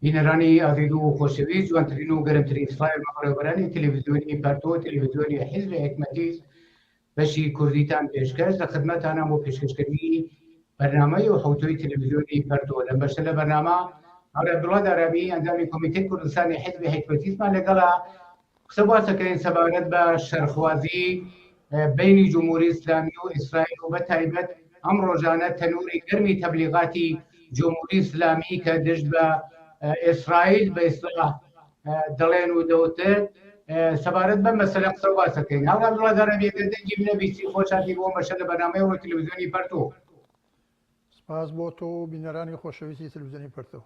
بینەرانی ئازیز و خۆشەویست، جوانترین و گەرمترین سڵاوی بەڕێوەبەرانی تەلەڤیزیۆنی پەرتۆ، تەلەڤیزیۆنی حیزبی حیکمەتیست بەشی کوردیتان پێشکەش لە خدمەتانە بۆ پێشکەشکردنی بەرنامەی و حوتۆی تەلەڤیزیۆنی پەرتۆ. لەم بەشە لە بەرنامە هاوڕێ عەبدوڵڵا دارابی ئەندامی کۆمیتەی کوردستانی حیزبی حیکمەتیستمان لەگەڵە. قسە باسەکەین سەبارەت بە شەرخوازی بینی جمهوری ئیسلامی و ئیسرائیل و بە تایبەت ئەم ڕۆژانە تەنوری گەرمی تەبلیغاتی جمهوری ئیسلامی کە دژ بە ئیسرائیل بە ئیسلاح دەڵێن و دەوترێت سەبارەت بە مەسەلە قسە و باسەکەین. هاوڕێ عەبدوڵڵا دارابی ئەگەر دەنگی منە بیستی خۆشاتی بۆ مەشە لە بەرنامەی ڕۆی تەلەڤیزیۆنی پەرتۆ. سپاس بۆ تۆ و بینەرانی خۆشەویستی تەلەڤیزیۆنی پەرتۆ.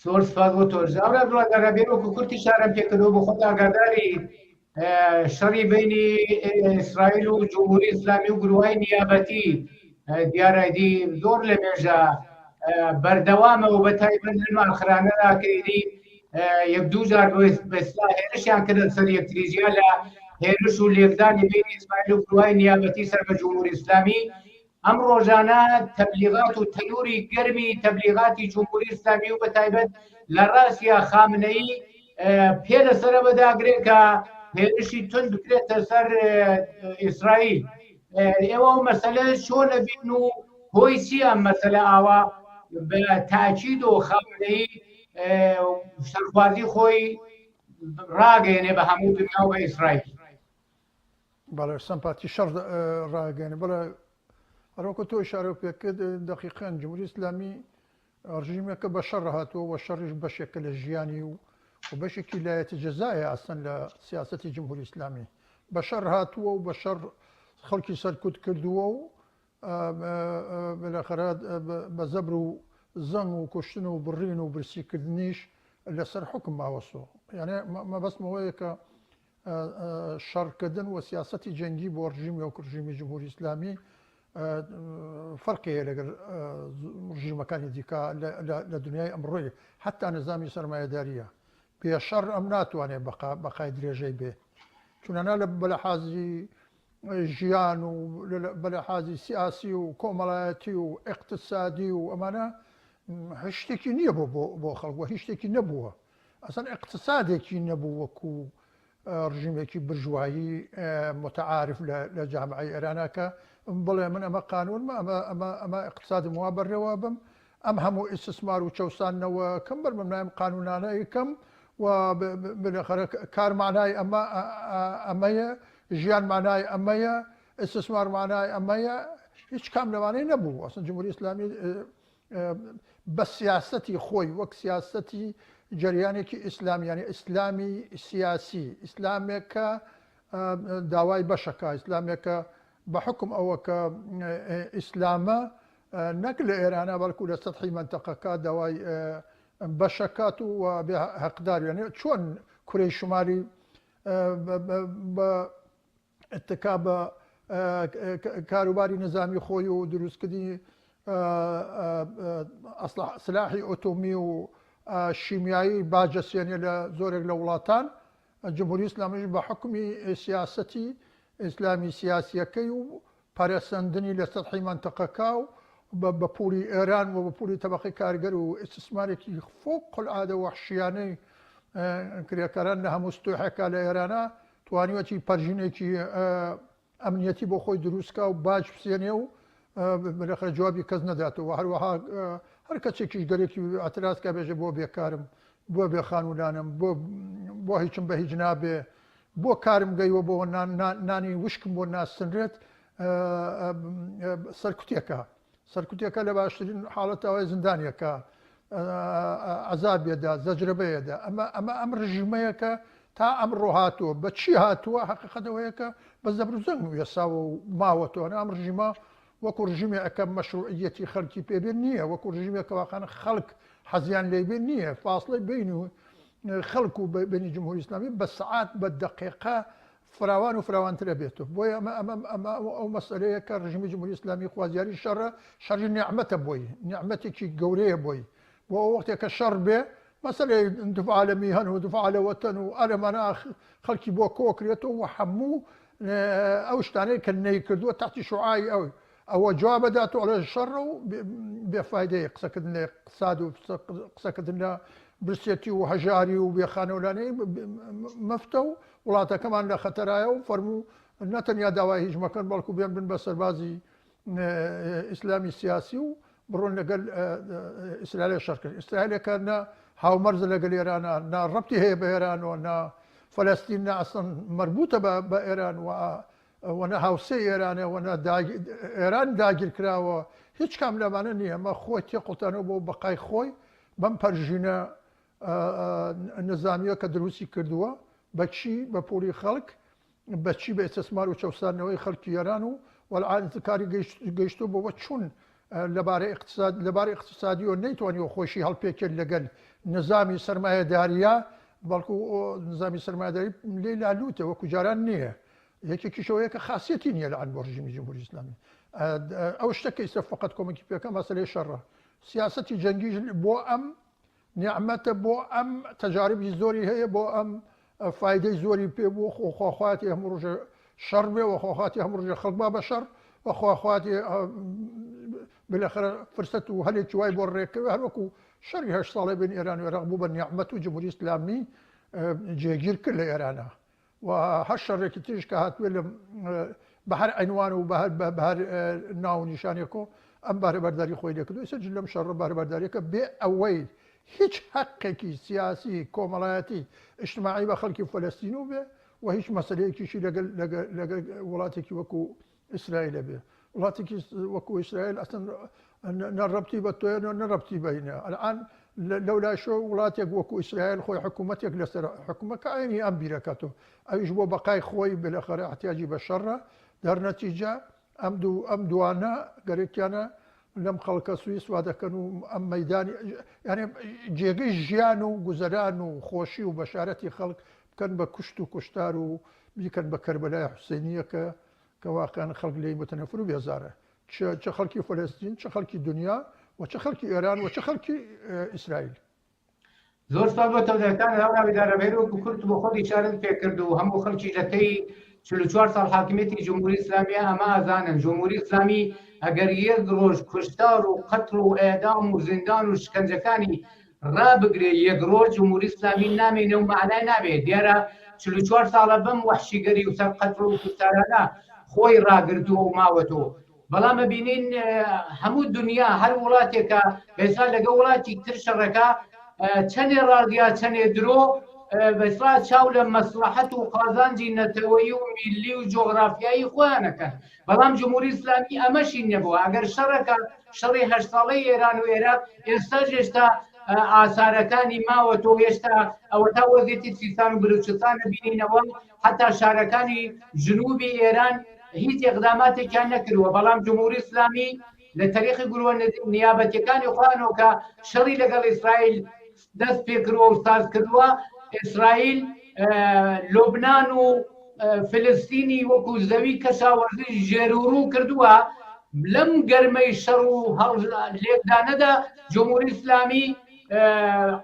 زۆر سپاس بۆ تۆش. هاوڕێ عەبدوڵڵا دارابی وەکو کورتی شارم پێکردەوە بۆ خۆت ئاگاداری شەڕی بینی ئیسرائیل و جمهوری ئیسلامی و گروهای نیابەتی دیارایدی زۆر لە مێژە بەردەوامە و بە تایبەت لەم ئاخرانەدا کە ئیدی یەک دوو جار بەسلا هێرشیان کردن سەر یەکتری جیا لە هێرش و لێکدانی بینی ئیسرائیل و گروهای نیابەتی سەر بە جمهوری ئیسلامی ئەم ڕۆژانە تەبلیغات و تەنوری گەرمی تەبلیغاتی جمهوری ئیسلامی و بە تایبەت لە ڕاستیا خامنەیی پێ لەسەرە بەداگرێت کە هێرشی تند بکرێتە سەر ئیسرائیل. ئێوە ئەو مەسەلە چۆن ئەبین و هۆی چی ئەم مەسەلە ئاوا بە تاکید و خامنەیی شەرخوازی خۆی ڕاگەیەنێ بە هەموو دنیا و بە ئیسرائیل؟ بەڵێ سەمپاتی شەڕ ڕاگەێنێ. بەڵێ هەروەکو تۆ ئیشارەو پێکرد دەقیقەن جمهوری ئیسلامی ڕژیمێکە بە شەڕ هاتووە و شەڕیش بەشێکە لە ژیانی و و بەشێکی لایەتی جەزایە ئەسڵەن لە سیاسەتی جمهوری ئیسلامی بە شەڕ هاتووە و بە شەڕ خەڵکی سەرکوت کردووە و بالاخرە بە زەبر و زەنگ و کوشتن و بڕین و برسیکردنیش لەسەر حوکم ماوەسۆ. یانێ مەبەستمەوەیە کە شەڕکردن و سیاسەتی جەنگی بۆ ڕژیمی وەک ڕژیمی جمهوری ئیسلامی فەرقی هەیە لەگەڵ ڕژیمەکانی دیکە لە دنیای ئەمڕۆی حتا نظامی سەرمایەداریە بێ شەڕ ئەم ناتوانێت بەقای درێژەی بێ چونەنا لە بەلەحازی ژیان و بەلەحازی سیاسی و کۆمەڵایەتی و اقتصادی و ئەمانە هیچ شتێکی نییە بۆ بۆ خەڵک و هیچ شتێکی نەبووە ئەسڵەن ئیقتسادێکی نەبوو وەکو ڕژیمێکی برژوایی متعارف لە جامعەی ئێرانا کە بڵێ من ئەمە قانونمە ئەمە ئەمە ئەمە ئیقتسادم وا بەڕێوە بم ئەم هەموو ئیستسمار و چەوساندنەوە کەم بەر بەمنایم قانونانە یکەم و بالاخرە کار معنای ئەمە ئەمەیە ژیان معنای ئەمەیە ئیستسمار معنای ئەمەیە هیچ کام لەوانەی نەبوو ئەسڵەن جمهوری ئیسلامی بە سیاسەتی خۆی وەک سیاسەتی جەریانێکی ئیسلامی یانی ئیسلامی سیاسی ئیسلامێک کە داوای بەشەکە ئیسلامێکە بە حکم ئەوە کە ئیسلامە نەک لە ئێرانە بەڵکو لە سەحی منتەقەکە داوای بەشەکات و بێ هەقدار یانێ چۆن کورەی شمالی بە اتکا بە کاروباری نزامی خۆی و دروستکردنی سلاحی ئۆتۆمی و شیمیایی باجەسێنێ لە زۆرێک لە وڵاتان جمهوری ئیسلامیش بە حکومی سیاسەتی ئیسلامی سیاسیەکەی و پەرەسەندنی لە سەتحی مەنتەقەکە و بە پوڵی ئێران و بە پوڵی تەبەقەی کارگەر و ئیستسمارێکی فوق العادە وەحشیانەی کرێکاران لە هەموو ستوحێکا لە ئێرانە توانیوەتی پەرژینێکی ئەمنیەتی بۆ خۆی دروست کا و باج بسێنێ و بالاخرە جوابی کەس نەداتەوە. هەروەها هەر کەسێکیش گەرێکی ئەتراز کا بێژێ بۆ بێکارم، بۆ بێ خانوولانم، بۆ بۆ هیچم بە هیچ نابێ، بۆ کارم گەیوە بۆ نانی وشکم بۆ ناسنرێت، سەرکوتێکە. سەرکوتێکە لە باشترین حاڵەتەوەی زیندانیەکە عەزابێدا زەجرەبەیەدا ئەمە ئەمە ئەم ڕژیمەیە کە تا ئەمڕۆ هاتووە بە چی هاتووە حەقیقەت ئەوەیە کە بە زەبر و زەنگ وێساوە و ماوەتەوە ئەم ڕژیمە وەکو ڕژیمێکە مەشروعیەتی خەڵکی پێ بێت نییە وەکو ڕژیمێکە واقعا خەڵک حەزیان لێ بێت نییە فاصلەی بین و خەڵک و بینی جمهوری ئیسلامی بە سەعات بە دقیقە فراوان و فراوانتر ئەبێتەوە بۆیە ئەمە ئەمە ئەمە ئەو مەسەلەیە کە ڕژیمی جمهوری ئیسلامی خوازیاری شەڕە شەڕی نیعمەتە بۆی نیعمەتێکی گەورەیە بۆی بۆ ئەو وەختێک کە شەڕ بێ مەسەلەی دفاع لە میهەن و دفاع لە وەتەن و ئەلەمانە خەڵکی بۆ کۆکرێتەوە و هەموو ئەو شتانەی کە نەیکردووە تەحتی شوعای ئەو. ئەوە جوابە دات و ئەڵێ شەڕە و بێفایدەیە قسەکردن لە اقتصاد و قسەکردن لە برسێتی و هەژاری و بێخانەولانەی مەفتە و وڵاتەکەمان لە خەتەرایە و فەرموو نەتەنیا داوای هیچ مەکەن بەڵکو بێن بن بە سەربازی ئیسلامی سیاسی و بڕۆن لەگەل ئیسرائیل شەڕ کرد ئیسرائیلەکە نە هاومەرزە لەگەل ئێرانە نە ڕەبتی هەیە بە ئێرانەوە نە فەلەستین نە ئەسڵەن مەربوتە بە ئێران و وە نە هاوسێی ئێرانە وە نە ئێران داگیر کراوە هیچ کام لەمانە نییە ئەمە خۆی تێقوڵتانەوە بۆ بەقای خۆی بەم پەرژینە نظامیە کە دروستی کردووە بەچی بە پوڵی خەڵک بەچی بە ئیستسمار و چەوساندنەوەی خەڵکی ئێران و وەلعان کاری گەیشتووە بەوە چون لەبارەی اقتصاد لەبارەی اقتصادیەوە نەیتوانیوە خۆشی هەڵپێکێت لەگەل نظامی سەرمایەداریە بەڵکو نظامی سەرمایەداری لێ لالوتە وەکو جاران نییە یەکێکیش ئەوەیە کە خاصیەتی نییە لە عن بۆ ڕژیمی جمهوری ئیسلامی ئەو شتە کە ئیستا فقط کۆمەکی پێکە مەسەلەی شەڕە سیاسەتی جەنگیش بۆ ئەم نیعمەتە بۆ ئەم تەجاربی زۆری هەیە بۆ ئەم فایدەی زۆری پێ بوو خۆ خواخواتی هەموو ڕۆژە شەڕ بێ و خۆخواتی هەموو ڕۆژە خەڵک با بە شەڕ و خواخواتی بالاخرە فرسەت و هەلێکی وای بۆ ڕێکەوە هەروەکو شەڕی هەشت ساڵێ بین ئێران و عێراق بوو بە نیعمەت و جمهوری ئیسلامی جێگیر کرد لە ئێرانە و هەر شەڕێکی تریش کە هاتبێ لە بە هەر عینوان و بە هەر بە هەر ناو و نیشانێکۆ ئەم بەهرەبەرداری خۆی لێکردو ئێستا جل لەم شەڕە بەهرەبەرداریەکە بێ ئەوەی هیچ حەقێکی سیاسی کۆمەڵایەتی ئیجتماعی بە خەڵکی فەلەستین و بێ و هیچ مەسەلەیەکیشی لەگەل لەگەل لەگەل وڵاتێکی وەکو ئیسرائیلە بێ وڵاتێکی وەکو ئیسرائیل ئەسڵەن نە ڕەبتی بە تۆیە نە ڕەبتی بە هینە ئەلئان لەو لایشەوە وڵاتێک وەکو ئیسرائیل خۆی حکوومەتێک لەسەر حکوومەکە عینی ئەم بیرەکاتەوە ئەویش بۆ بەقای خۆی بالاخرە احتیاجی بە شەڕە دەرنەتیجە ئەم دوو ئەم دوانە گەرەکیانە لەم خەڵکە سوی سوا دەکەن و ئەم مەدانی یعنی جێگەی ژیان و گوزەران و خۆشی و بەشارەتی خەڵک بکەن بە کوشت و کوشتار و بیکەن بە کەربەلای حوسێنیەکە کە واقیعەن خەڵک لێی متنفر و بێزارە چ چ خەڵکی فەلەستین چ خەڵکی دنیا و چ خەڵکی ئێران و چ خەڵکی ئیسرائیل. زۆر سوپاس بۆ تەوزیحەکانت هاوڕا بیدارە بەهێر وەکو کورت بۆ خۆت ئیشارەت پێکرد و هەموو خەڵکی لە تەی 44 ساڵ حاکمیەتی جمهوری ئیسلامیە ئەمە ئەزانن جمهوری ئیسلامی ئەگەر یەک ڕۆژ کوشتار و قەتڵ و ئێدام و زیندان و شکەنجەکانی ڕابگرێ یەک ڕۆژ جمهوری ئیسلامی نامێنێ و مەعنای نابێ دیارە 44 ساڵە بەم وەحشیگەری و سەر قەتڵ و کوشتارانە خۆی ڕاگرتووە و ماوەتەوە بەڵام ئەبینین هەموو دنیا هەر وڵاتێکە ئێستا لەگە وڵاتی تر شەڕەکە چەندێ ڕاضیا چەندێ درۆ بەسرا چاو لە مەسلحەت و قازانجی نەتەوەیی و میلی و جۆغرافیایی خۆیانەکەن بەڵام جمهوری ئیسلامی ئەمەشی نەبووە ئەگەر شەڕەکە شەڕی هەشت ساڵەی ئێران و ئێراق ئێستاش هێشتا ئاسارەکانی ماوەتەوە هێشتا ئەوەتا وەزیەتی سیستان و بلوچستان بینینەوە حتا شارەکانی جنوبی ئێران هیچ اقداماتێکیان نەکردووە بەڵام جمهوری ئیسلامی لە تەریقی گروە نیابەتەکانی خۆیانەوە کە شەڕی لەگەڵ ئیسرائیل دەست پێکردووە و ساز کردووە ئیسرائیل لوبناان و فلستینی وەکو زەوی کەشاوەرزی ژێرورو کردووە لەم گەرمەی شەڕ و لێکدانەدا جمهوری ئیسلامی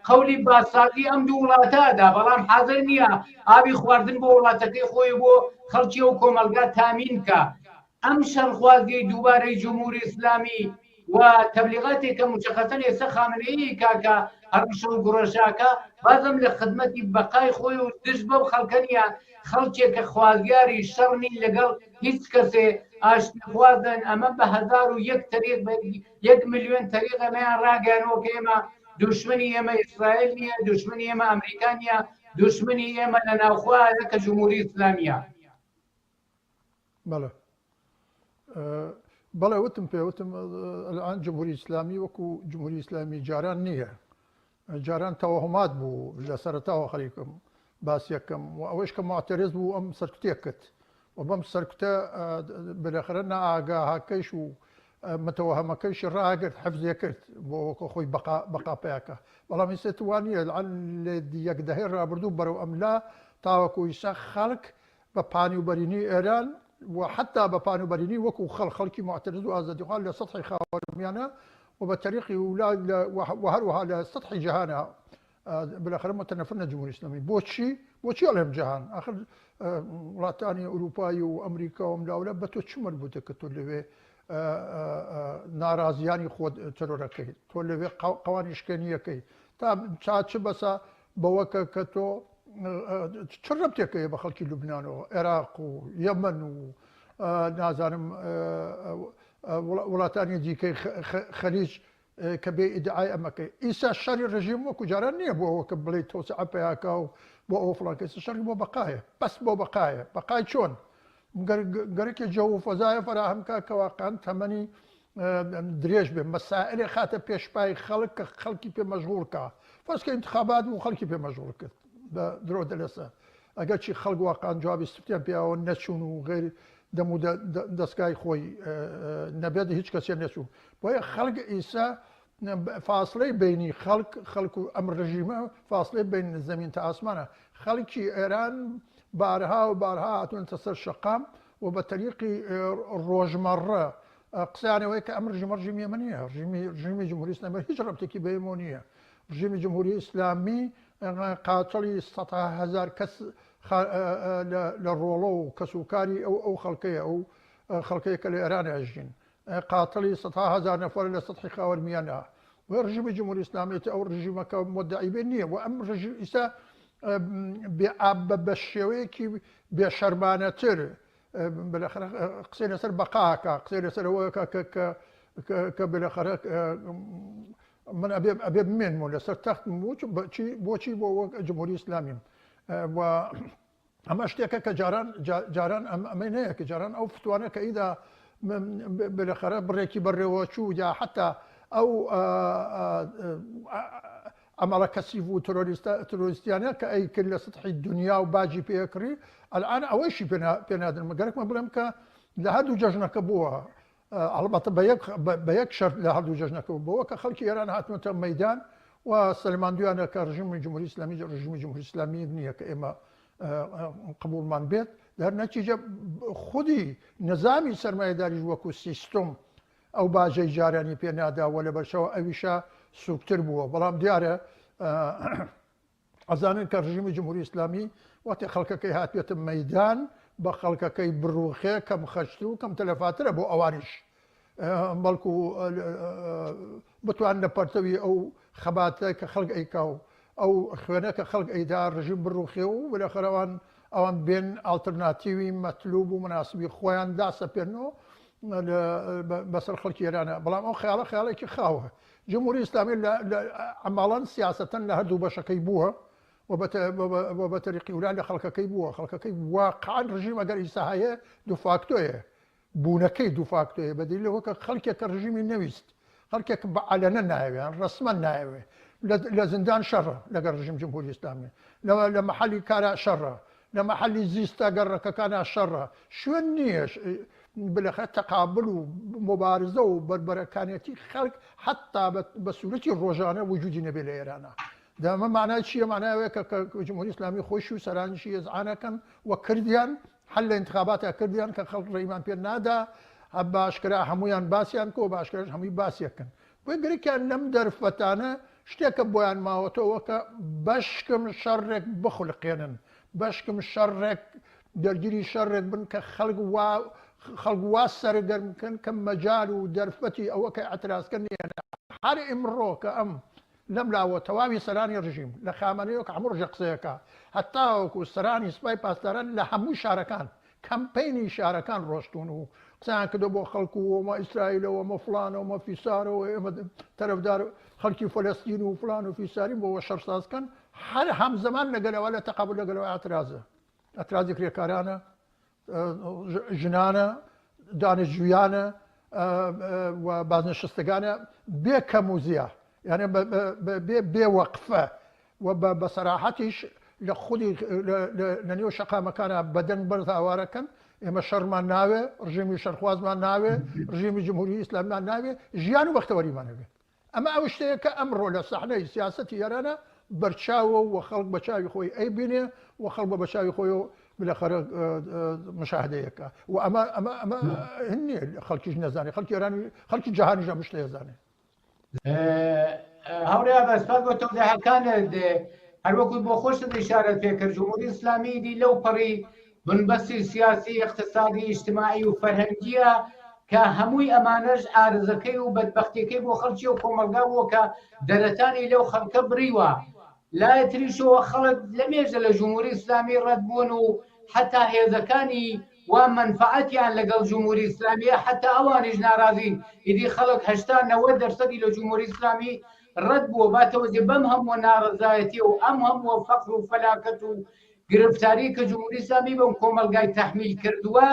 قەولی باسازی ئەم دوو وڵاتەدا بەڵام حاضر نییە ئاوی خواردن بۆ وڵاتەکەی خۆی بۆ خەڵکی و کۆمەلگا تامین کە ئەم شەڕخوازیەی دووبارەی جمهوری ئیسلامی و تەبلیغاتێک کە مشەخەسەن ئێستا خامنەیی کاکە هەڕەشە و گوڕەشاکە بازم لە خدمەتی بەقای خۆی و دژ بەو خەڵکە نییە خەڵکێک کە خوازیاری شەڕ نین لەگەڵ هیچ کەسێ ئاشتیخوازن ئەمە بە 1001 تەریق بە 1 میلیۆن تەریق ئەمەیان ڕاگەیانەوە کە ئێمە دوشمنی ئێمە ئیسرائیل نییە دوشمنی ئێمە ئەمریکا نییە دوشمنی ئێمە لە ناوخۆ کە جمهوری ئیسلامیە. بەڵێ بەڵێ وتم پێ وتم الان جمهوری ئیسلامی وەکو جمهوری ئیسلامی جاران نییە جاران تەوەهمات بوو لە سەرتاوە خەریکم باسیەکەم و ئەوەش کە معتەرز بوو ئەم سەرکوتێک کرد و بەم سەرکوتە بالاخرە نائاگاهەکەیش و متەوەهەمەکەیشی ڕاگرت حەفزێ کرد بۆ وەکو خۆی بەقا بەقا پیاکە بەڵام ئیستا وانە لە یەک دەهەی ڕابردوو بەرەو ئەملا تاوەکو ئیسا خەڵک بە پانی و بەرینی ئێران و حەتا بە پان و بەرینی وەکوو خەڵک خەڵکی موعتەرز و ئازادیخواز لە سەتحی خاوەرمیانە و بە تەریقی ولا و هەروەها لە سەتحی جیهانە بالاخرە متنفر لە جمهوری ئیسلامی بۆچی بۆچی ئەڵێم جیهان ئاخر وڵاتانی ئەوروپایی و ئەمریکا و ئەملاولا بە تۆ چ مەربوتە کە تۆ لەوێ؟ ناڕازیانی خۆت ترۆرەکەی تۆ لەوێ قەوانی شکێنیەکەی تا چا چ بەسا بەوە کە کە تۆ چ ڕەبتێک هەیە بە خەڵکی لوبنانەوە عێراق و یەمەن و نازانم وڵاتانی دیکەی خەلیج کە بێ ئیدعای ئەمەکەی ئیسا شەری ڕژیم وەکو جاران نییە بۆ ئەوە کە بڵێ تۆسعە پیاکە و بۆ ئەو فڵان کەس شەڕی بۆ بەقایە بەس بۆ بەقایە بەقای چۆن گەرەکێ جەو و فەزایە فەراهەم کا کە واقعا تەمەنی درێژ بێ مەسائلێ خاتە پێش پای خەڵک کە خەڵکی پێ مەشغوڵ کا فەرز کە ئینتخابات بوو خەڵکی پێ مەشغوڵ کرد بە درۆ دەلەسە ئەگەرچی خەڵک واقعا جوابی سفتیان پیاوە نەچوون و غیر دەم و دەستگای خۆی نەبێت هیچ کەسێ نەچوو بۆیە خەڵک ئیسا فاصلەی بینی خەڵک خەڵک و ئەم ڕژیمە فاصلەی بین زەمین تا ئاسمانە خەڵکی ئێران بارها و بارها هاتوونەتە سەر شەقام و بە تەریقی ڕۆژمەڕە قسەیان ئەوەیە کە ئەم ڕژیمە ڕژیمی ئێمە نییە ڕژیمی ڕژیمی جمهوری ئیسلامی هیچ ڕەبتێکی بە ئێمەوە نییە ڕژیمی جمهوری ئیسلامی قاتڵی سەدها هەزار کەس لە ڕۆڵە و کەس و کاری ئەو ئەو خەڵکەیە ئەو خەڵکەیە کە لە ئێران ئەژین قاتڵی سەدها هەزار نەفەر لە سەتحی خاوەرمیانە و ڕژیمی جمهوری ئیسلامی ئەو ڕژیمەکە مدعی بێ نییە و ئەم ڕژیم ئیستا بە شێوەیەکی بێشەرمانەتر بالاخرە قسەی لەسەر بەقاکە قسەی لەسەر ئەوە کە بالاخرە من ئەبێ ئەبێ بمێنم و لەسەر تەخت بۆچی بۆچی بۆ وەک جمهوری ئیسلامیم و ئەمە شتێکە کە جاران جاران ئەم ئەمەی نەیە کە جاران ئەو فتوانە کە ئیدا بالاخرە بڕێکی بەڕێوە چوو یا حتا ئەو عەمەڵە کەسیف و ترۆریستە ترۆریستیانە کە ئەیکرد لە سەتحی دونیا و باجی پێ ئەکڕی ئەلئان ئەوەیشی پێ پێ نادەن گەرەکمە بڵێم کە لە هەردوو جەژنەکە بووە ئەڵبەتە بە یەک بە یەک شەرت لە هەردوو جەژنەکە بووە کە خەڵکی ئێران هاتنەتە مەیدان و سەلماندویانە کە ڕژیمی جمهوری ئیسلامی ڕژیمی جمهوری ئیسلامی نییە کە ئێمە قبوڵمان بێت دەر نەتیجە خودی نظامی سەرمایەداریش وەکو سیستم ئەو باجەی جارانی پێ نادا و لەبەرچاو ئەویشا سوکتر بووە بەڵام دیارە ئەزانن کە ڕژیمی جمهوری ئیسلامی وەختێ خەڵکەکەی هاتبێتە مەیدان بە خەڵکەکەی بڕوخێ کەم خەرجتر و کەم تەلەفاترە بۆ ئەوانیش بەڵکو بتوان لە پەرتەوی ئەو خەباتە کە خەڵک ئەیکا و ئەو خوێنە کە خەڵک ئەیدا ڕژیم بڕوخێ و بلەخەرەوان ئەوان بێن ئاڵترناتیوی مەتلوب و مناسبی خۆیان داسەپێنەوە بەسەر خەڵکی ئێرانە بەڵام ئەو خەیاڵە خەیاڵێکی خاوە جمهوری ئیسلامی لە عەماڵەن سیاسەتەن لە هەردوو بەشەکەی بووە و بە تەریقی ئەولا لە خەڵکەکەی بووە خەڵکەکەی واقعا ڕژیم ئەگەر ئیسا هەیە دوفاکتۆیە بوونەکەی دوفاکتۆیە بەدی لەوە کە خەڵکێک کە ڕژیمی نەویست خەڵکێک بە عەلەنە نایەوێ ڕەسمەن نایەوێ لە زیندان شەڕە لەگەڵ ڕژیم جمهوری ئیسلامی لە مەحەلی کارا شەڕە لە مەحەلی زیستە گەڕەکەکانا شەڕە شوێن نییە بلەخە تەقابل و مبارزە و بەربەرەکانێتی خەڵک حتا بە سوورەتی ڕۆژانە وجودی نەبێ لە ئێرانە دەمە معنای چییە معنای ئەوەیە کە جمهوری ئیسلامی خۆشی و سەرانیشی ئێزعانەکەن و کردیان هەر لە ئینتخاباتا کردیان کە خەڵک ڕێیمان پێ نادا باشکرا هەمویان باسیان کۆ باشکرش هەمووی باسیەکەن بۆیە گرکیان لەم دەرفەتانە شتێکە بۆیان ماوەتەوە کە بەشکم شەڕێک بخولقێنن، بەشکم شەڕێک دەرگیری شەڕێک بن کە خەڵک وا خەڵک وا سەرگەرم بکەن کە مەجال و دەرفەتی ئەوە کە ئیعتراز کەن نییە. هەر ئیمڕۆ کە ئەم لەم لاوە تەواوی سەرانی ڕژیم لە خامەنەیەوە کە هەموو ڕۆژێ قسەیەکا هەتاوەکو سەرانی سپای پاسداران لە هەموو شارەکان کەمپەینی شارەکان ڕۆشتوون و قسەیان کردووە بۆ خەڵک و ئەمە ئیسرائیلە و ئەمە فڵانە و ئەمە فیسارە و ئێمە تەرەفدار خەڵکی فەلەستین و فلان و فیسارین بۆ شەڕ ساز کەن هەر هەمزەمان لەگەلەوە لە تەقابل لەگەلەوە ئاعترازە ئەترازی کرێکارانە ژنانە دانشجویانە و بازنشستگانە بێ کەم و زیا یعنی بێ بێ وەقفە و بە سەراحەتیش لە خودی لە نێو شەقامەکانا بە دەنگ بەرز هاوارەکەن ئێمە شەڕمان ناوێ، ڕژێمی شەڕخوازمان ناوێ، ڕژێمی جمهوری ئیسلامیمان ناوێ، ژیان و بەختەوەریمان هەبێ. ئەمە ئەو شتەیە کە ئەمڕۆ لە سەحنەی سیاسەتی ئێرانە بەرچاوە و خەڵک بە چاوی خۆی ئەیبینێ و خەڵک بە چاوی خۆی بالاخرە مشاهدەیەکە و ئەمە ئەمە ئەمە نییە خەڵکیش نەزانێ خەڵکی ئێران خەڵکی جیهانیش ئەم شتە ئەزانێ. هاوڕێ بە سپاس بۆ تەوزیحەکانت هەروەکو بۆ خۆشت ئیشارەت پێکرد جمهوری ئیسلامی دی لەو پەڕی بنبەستی سیاسی اقتصادی اجتماعی و فەرهەنگیە. کە هەمووی ئەمانەش ئارزەکەی و بەدبەختیەکەی بۆ خەڵکی و کۆمەڵگا بووە کە دەرەتانی لەو خەڵکە بڕیوە. لای تریشەوە خەڵک لەمێژە لە جمهوری ئیسلامی ڕەت بوون و حەتا هێزەکانی وا مەنفەعەتیان لەگەڵ جمهوری ئیسلامیە حەتا ئەوانیش ناڕازین ئیدی خەڵک 80 90 دەرسەدی لە جمهوری ئیسلامی ڕەت بووە با تەوەجە بەم هەمووە ناڕەزایەتی و ئەم هەمووە فەقر و فەلاکەت و گرفتاری کە جمهوری ئیسلامی بەم کۆمەڵگای تەحمیل کردووە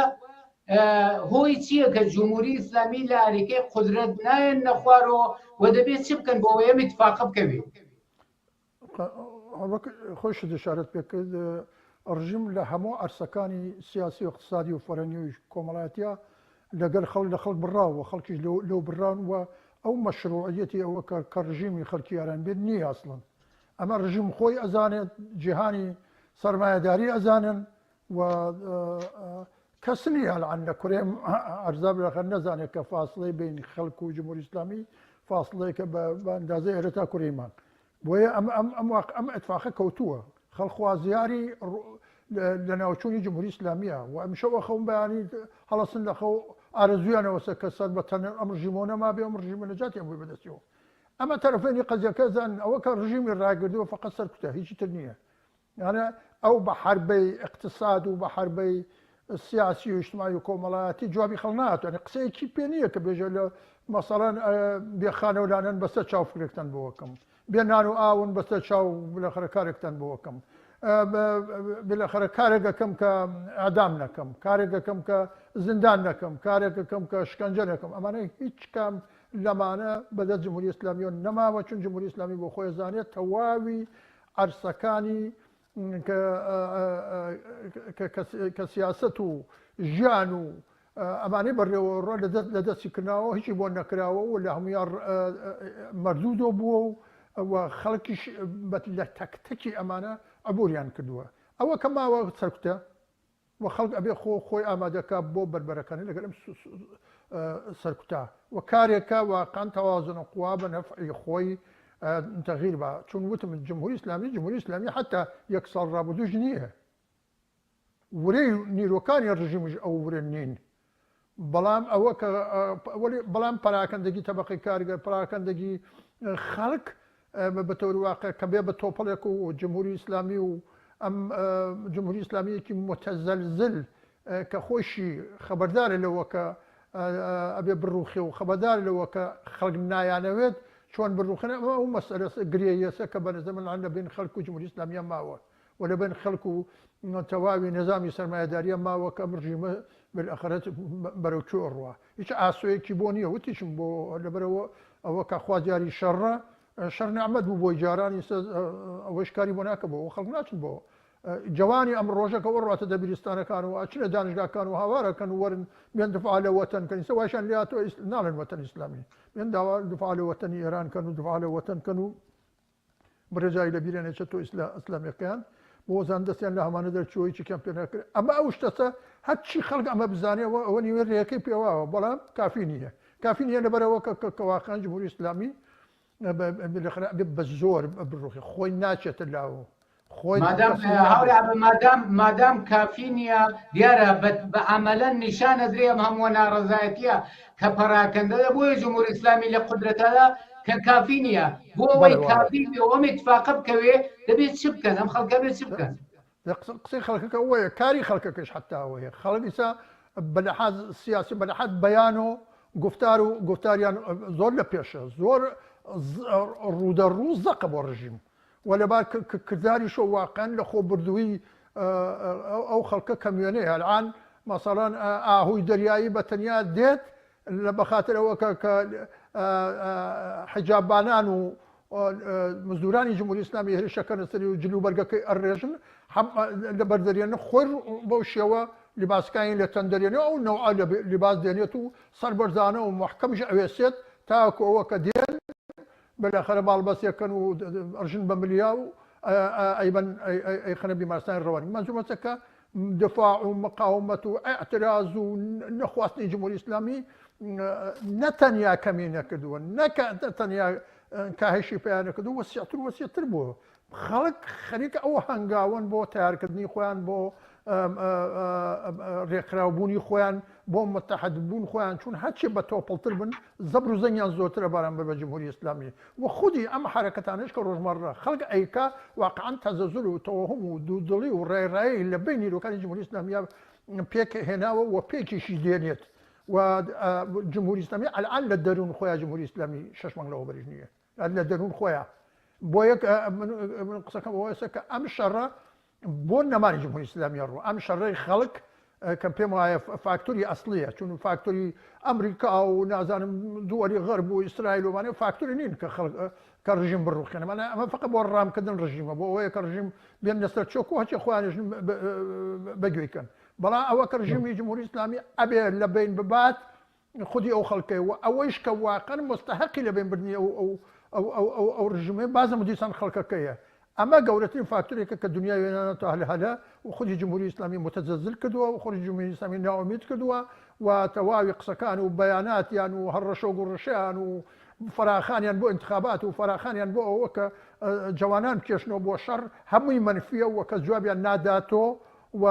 هۆی چییە کە جمهوری ئیسلامی لە ئاریکەی قودرەت نایەن نەخوارەوە و دەبێت چ بکەن بۆ ئەوەی ئەم ئیتفاقە بکەوێت؟ وەک خۆیشت ئشارەت پێ کرد ڕژیم لە هەموو عەرسەکانی سیاسی و اقتصادی و فەرەنگی و کۆمەڵایەتیە لەگەل خەڵک لە خەڵک بڕاوە و خەڵکیش لەو بڕاون و ئەو مەشروعیەتی ئەوە کە کە ڕژیمی خەڵکی ئێران بێت نییە ئەسڵەن ئەمە ڕژیم خۆی ئەزانێت جیهانی سەرمایەداری ئەزانن و کەس نییە الان لە کورێ ئەرزاب لەخەر نەزانێت کە فاصلەی بین خەڵک و جمهوری ئیسلامی فاصلەیەکە بە ئەندازەی ئێرە تا کورەی مانگ بۆیە ئەم ئەم ئەم واقع ئەم ئەتفاقە کەوتووە خەڵک خوازیاری لە ناوچوونی جمهوری ئیسلامیە و ئەمشەوە خەون بەیانی هەڵەسن لە خەو ئارەزویانەوەسە کە سەر بە تەنە ئەم ڕژیمۆ نەمابێ ئەم ڕژیمە نەجاتیان بووی بەدەستیەوە ئەمە تەرەفێنی قەزیەکە زان ئەوە کە ڕژیمی ڕاگردووە فقط سەرکوتە هیچی تر نییە یانە ئەو بە حەربەی ئیقتساد و بە حەربەی سیاسی و ئیجتماعی و کۆمەڵایەتی جوابی خەڵک ناتوانێت قسەیەکی پێ نییە کە بێژە لە مەسەڵەن بێ خانەولانەن بەسەر چاو فکرێکتان بۆ ئەکەم بێ نان و ئاون بەسەر چاو بلەخەرە کارێکتان بۆ ئەکەم بلەخەرە کارێک ئەکەم کە ئەدام نەکەم کارێک ئەکەم کە زیندان نەکەم کارێک ئەکەم کە شکەنجە نەکەم ئەمانە هیچ کام لەمانە بەدەست جمهوری ئیسلامیەوە نەماوە چون جمهوری ئیسلامی بۆ خۆی زانێت تەواوی عەرسەکانی کە سیاسەت و ژیان و ئەمانەی بەڕێوەڕۆ لە دەستی کرناوە هیچی بۆ نەکراوە و لە هەمویان مەردوودۆ بووە و و خەڵکیش لە تەک تەکی ئەمانە عبوریان کردووە ئەوە کە ماوە سەرکوتە و خەڵک ئەبێ خۆ خۆی ئامادە کا بۆ بەربەرەکانی لەگەل ئەم سەرکوتە و کارێک کا واقعا توازن قوا بە نەفعی خۆی تغییر با چون وتم جمهوری ئیسلامی جمهوری ئیسلامی حتی یەک ساڵ ڕابردووش نییە ورەی نیرۆکانی ڕژیمیش ئەو ورە نین بەڵام ئەوە کە بەڵام پەراکەندەگی تەبەقەی کارگەر پەراکەندەگی خەڵک بە تەوری واقع کە بێ بە تۆپەڵێک و جمهوری ئیسلامی و ئەم جمهوری ئیسلامیەکی متزلزل کە خۆشی خەبەردارە لەوە کە ئەبێ بڕوخێ و خەبەردار لەوە کە خەڵک نایانەوێت چۆن بڕوخێن ئەمە ئەو مەسئلە گرێیەسە کە بە نظر من لە بین خەڵک و جمهوری ئیسلامیە ماوە و لە بەین خەڵک و تەواوی نیزامی سەرمایەداریە ماوە کە ئەم ڕژیمە بالاخرە بەرەو کوێ ئەڕوا هیچ ئاسۆیەکی بۆ نییە وتیشم بۆ لەبەرەوە ئەوە کە خوازیاری شەڕە شەڕ نعمەت بوو بۆی جاران ئیستا ئەوەش کاری بۆ ناکە بۆ خەڵک ناچن بۆ جوانی ئەم ڕۆژەکە وەڕاتە دەبیرستانەکان و ئەچنە دانشگاکان و هاوارەکەن و وەرن بێن دفاع لە وەتەن کەن ئیستا وایشان لێ هاتووە ناڵێن وەتەن ئیسلامی بێن داوا دفاع لە وەتەنی ئێران کەن و دفاع لە وەتەن کەن و بڕێ جاری لە بیرە نەچێت تۆ ئیسلامیەکەیان بۆ زان دەستیان لە هەمانە دەرچووە هیچێکیان پێ ناکرێت ئەمە ئەو شتەسە هەرچی خەڵک ئەمە بزانێەوە ئەوە نیوە ڕێەکەی پێواوە بەڵام کافی نییە کافی نییە لەبەرەوە کە کە واقعا جمهوری ئیسلامی بە زۆر بڕوخی خۆی ناچێتە لاوە خۆی مادام هاوڕێ مادام مادام کافی نییە دیارە بە عملەن نیشانە درێ ئەم هەمووە ناڕەزایەتیە کە پەراکەندە دە بۆیە جمهوری ئیسلامی لە قودرەتەدا کە کافی نییە بۆ ئەوەی کافی بێ ئەم اتفاقە بکەوێ دەبێت چ بکەن ئەم خەڵکە بێت چ بکەن؟ قسەی خەڵکەکە ئەوەیە کاری خەڵکەکەش حتا ئەوەیە خەڵک ئیسا بە لەحاز سیاسی بە لەحاز بەیان و گفتار و گفتاریان زۆر لە پێشە زۆر ڕوودەڕوو زەقە بۆ ڕژیم و لەبار کرداریشەوە واقعەن لە خۆبردوویی ئەو خەڵکە کەموێنەیە الان مەسەڵەن ئاهووی دەریایی بە تەنیا دێت لە بەخاتر ئەوە کە کە حیجاببانان و مزدورانی جمهوری ئیسلامی هێرشەکەنە سەری و جلوبەرگەکەی ئەڕێژن لە بەردەرێن خۆی بەو شێوە لباسکانی لە تەن دەرێنێ ئەو نەوعە لە لباس دێنێت و سەربەرزانە و محکەمش ئەوێسێت تاکو ئەوە کە دێن بالاخرە باڵ بەسێکەن و ئەڕژن بە ملیا و ئەیبەن ئەیخەنە بیمارستانی ڕەوانی. مەنزوور مەسە کە دفاع و مقاومەت و ئیعتراز و نەخواستنی جمهوری ئیسلامی نە تەنیا کەمی نەکردووە نەکە تەنیا کاهشی پێیان نەکردووە وەسیعتر وەسیعتر بووە. خەڵک خەریکە ئەو هەنگاوەن بۆ تەیارکردنی خۆیان بۆ. ڕێکخراوبوونی خۆیان بۆ متحد بوون خۆیان چون هەرچی بە تۆپڵتر بن زەبر و زەنگیان زۆرترە بەرامبەر بە جمهوری ئیسلامی و خودی ئەم حەرەکەتانەش کە ڕۆژمەڕە خەڵک ئەیکا واقعا تەزەزول و تەوەهوم و دوودڵی و ڕایڕایی لە بەین نیرۆکانی جمهوری ئیسلامییا پێک هێناوە و پێکیشی دێنێت و جمهوری ئیسلامی ئەلئان لە دەروون خۆیا جمهوری ئیسلامی شەش مانگ لەوەبەریش نییە لە دەروون خۆیا بۆ یەک من قسەکەم ئەوەسە کە ئەم شەڕە بۆ نەمانی جمهوری ئیسلامی ڕوو ئەم شەڕەی خەڵک کە پێم وایە فاکتۆری ئەسڵیە چون فاکتۆری ئەمریکا و نازانم دووەری غەرب و ئیسرائیل ومانە فاکتۆری نین کە خەڵک کە ڕژیم بڕوخێنە مانە ئەمە فقط بۆ ڕامکردن ڕژیمە بۆ ئەوەیە کە ڕژیم بێن لەسەر چۆک و هەچی خۆیانش بەگوێی کەن بەڵام ئەوە کە ڕژیمی جمهوری ئیسلامی ئەبێ لە بین ببات خودی ئەو خەڵکەیە و ئەوەیش کە واقعەن موستەهەقی لە بەین بردنی ئەو ئەو ئەو ئەو ئەو ئەو ڕژیمەیە بازم دیسان خەڵکەکەیە. ئەمە گەورەترین فاکتۆرێکە کە دنیای وێنانەتە هەلە هەلە و خودی جمهوری ئیسلامی موتەزەلزل کردووە و خودی جمهوری ئیسلامی نائومید کردووە و تەواوی قسەکان و بەیاناتیان و هەڕەشە و گوڕەشەیان و فەراخانیان بۆ ئینتخابات و فەراخانیان بۆ ئەوە کە جەوانان بکێشنەوە بۆ شەڕ هەمووی مەنفیە و کەس جوابیان ناداتۆ و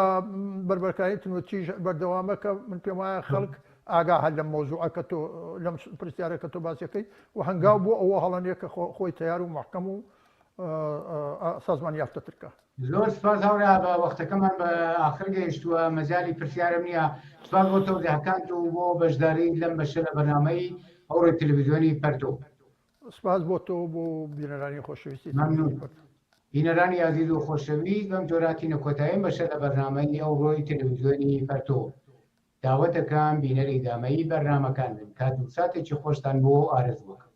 بەربەرکانی تونوتیژ بەردەوامە کە من پێم وایە خەڵک ئاگا هەر لەم مەوزوعە کە تۆ لەم پرسیارە کە تۆ باسیەکەی و هەنگاو بۆ ئەوە هەڵەنێ کە خۆی تەیار و مەحکەم و سازمان یافتەتر کە. زۆر سپاس هاوڕێ بە وەختەکەمان بە ئاخر گەیشتووە مەجالی پرسیارم نییە سپاس بۆ تەوزیحەکانت و بۆ بەشداری لەم بەشە لە بەرنامەی ئەوڕۆی تەلەڤیزیۆنی پەرتۆ. سپاس بۆ تۆ و بۆ بینەرانی خۆشەویستی مەمنون. بینەرانی ئازیز و خۆشەویست بەم جۆرە هاتینە کۆتایی ئەم بەشە لە بەرنامەی ئەوڕۆی تەلەڤیزیۆنی پەرتۆ. داوەت دەکەم بینەری ئیدامەی بەرنامەکان بن. کات و ساتێکی خۆشتان بۆ ئارەزوو ئەکەم.